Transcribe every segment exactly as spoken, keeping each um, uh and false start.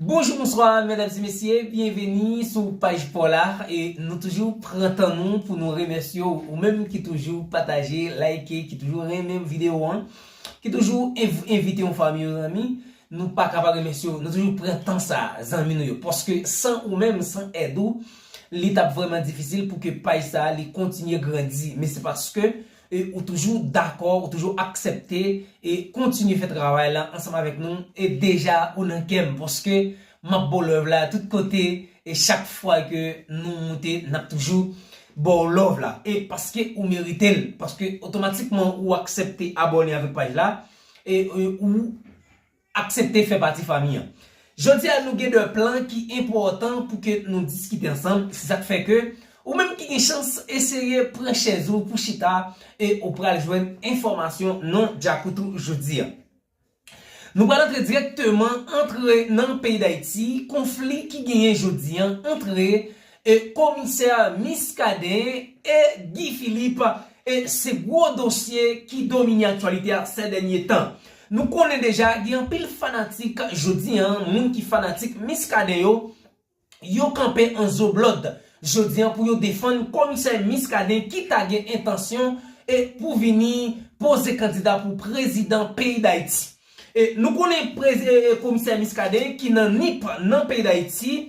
Bonjou, bonswa, medam e mesye, byenveni sou paj pa w la. E nou toujou pran tan nou pou nou remèsye w, ou menm ki toujou pataje, like, ki toujou renmen videyo an, ki toujou env- envite yon fanmi, yon zanmi. Nou pa ka pa remèsye w. Nou toujou pran tan sa, zanmi nou yo. Paske san ou menm, san èd ou, li t ap vrèman difisil pou ke paj sa a, li kontinye grandi. Men se paske e ou toujou dakò, ou toujou aksepte e kontinye fè travay la ansanm avèk nou. E deja ou nan kè m, paske m ap ba w love la tout kote. E chak fwa ke nou moute, n ap toujou ba w love la. E paske ou merite l, paske otomatikman ou aksepte abòne avèk paj la, e, e ou aksepte fè pati fanmi an. Jodi a, nou gen de plan ki enpòtan pou ke nou diskite ansanm. Se sa k fè ke ou menm ki gen chans, eseye pran chèz ou pou chita e ou pral jwenn enfòmasyon nan djakout ou jodi a. Nou pral antre dirèkteman antre nan peyi Dayiti, konfli ki genyen jodi a antre e komisè Muscadin e Guy Philippe, e se gwo dosye ki domine aktyalite a sè dènye tan. Nou konnen deja, gen anpil fanatik jodi a, moun ki fanatik Muscadin yo, yo kanpe an zoblòd jodi a pou yo defann komisè Muscadin ki ta gen entansyon e pou vini poze kandida pou prezidan peyi Dayiti. E nou konnen prezi- e, e, komisè Muscadin ki nan nip nan peyi Dayiti,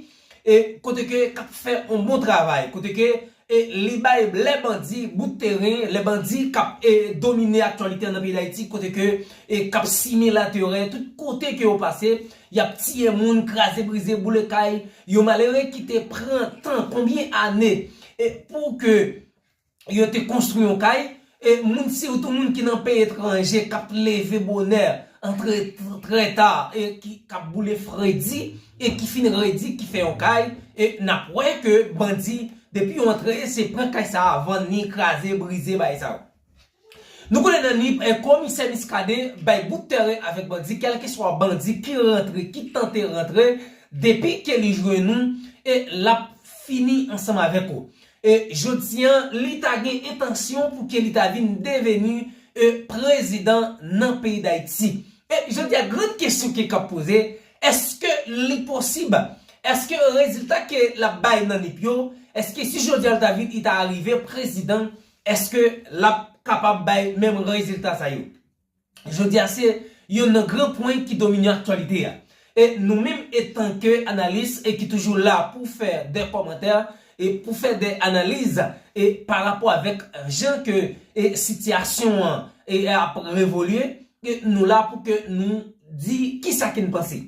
e kote ke k ap fè yon bon travay, kote ke e li bay lè bandi bout teren, lè bandi k ap e, domine aktyalite an nan peyi Dayiti, kote ke e k ap simen laterè tout kote ke yo pase, y ap tiye moun, kraze brize, boule kay, yon malere ki te pran tan, konbyen ane e pou ke yo te konstwi yon kay, e moun, sitou moun ki nan peyi etranje, k ap leve bonè, antre trè ta, e ki k ap boule fredi, e ki fin redi, ki fè yon kay, e n ap wè ke bandi, depi yo antre, se pran kay sa a, vann li, kraze, brize, bagay sa yo. Nou konnen nan nip, e komisè Muscadin bay bout teren avèk bandi, kèlkeswa bandi ki rantre, ki tante rantre, depi ke li jwenn ou, e l ap fini ansanm avèk ou. E jodi a, li ta gen entansyon pou ke li ta vin deveni e, prezidan nan peyi Dayiti. E jodi a, gran kesyon ke k ap poze, èske li posib? Èske rezilta ke l ap bay nan nip yo, èske si jodi a l ta vin, li ta rive prezidan, èske l ap kapab bay menm rezilta sa yo? Jodi a, se youn nan gran pwen ki domine aktyalite a. E nou menm, etanke analis, e ki toujou la pou fè de kòmantè, e pou fè de analiz, e pa rapò avèk jan ke e sitiyasyon an e ap revolye, e nou la pou ke nou di kisa ke n panse.